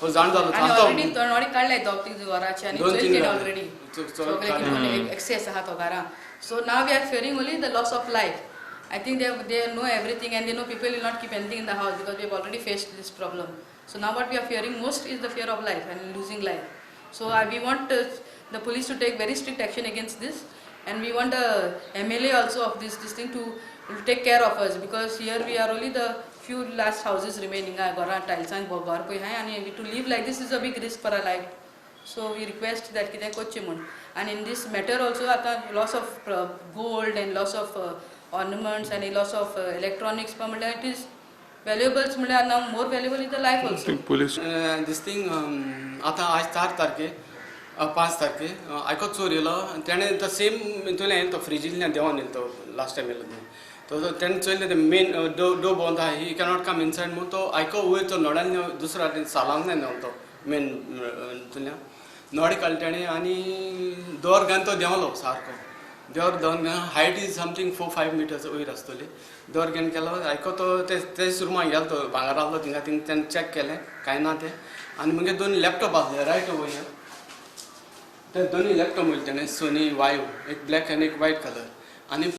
हो जाण जालो. आनी ऑलरेडी नोडी काडले दोग तीग घराचे आनी दोन तीन चोयले घरां. ऑलरेडी चोय सगळे एक्सेस आहा तो घरां. So now we are fearing only the loss of life. I think they know everything and they know people will not keep anything in the house because we have already faced this problem. So now what we are fearing most is the fear of life and losing life. So we want the police to take very strict action against this, and we want the MLA also of this thing to take care of us, because here we are only the few last houses remaining. घरां टायल्सान घर पळय आहाय आनी to live like this is a big risk for our life. So we request that कितें करचें म्हूण. आनी in दीस मॅटर ऑल्सो आतां loss of gold and loss of ornaments आनी लॉस ऑफ इलेक्ट्रॉनिक्स पण म्हणल्यार it is valuables, म्हणल्यार now more valuable is the life also. Police this thing आतां आज 4 तारखे, 5 तारखे आयको चोर येयलो. तेणें तो सेम हितूंतल्यान येयलो, तो फ्रिजींतल्यान देंवोन येयलो. तो लास्ट टायम येयलो तो तेणें चोयलें ते मेन डोर बंद आहा, ही कॅनॉट कम इनसायड म्हणून तो आयको वयर तो नोड्यान दुसरो सालांतल्यान देंवलो. तो मेन हितूंतल्यान नोडी काडली तेणें आनी दोर घालून तो देंवलो सारको. दोर देंवन height is something 4-5 meters वयर आसतली. दोर घेवन केलो आयको तो तेच रुमाक गेलो. तो भांगर आसलो थिंगा, थिंग तेणें चॅक केलें, कांय ना तें. आनी मागीर दोन लॅपटॉप आसले रायट वयर, ते दोनूय लॅपटॉप वयले तेणें, सोनी वायू, एक ब्लॅक आनी एक व्हायट कलर आनी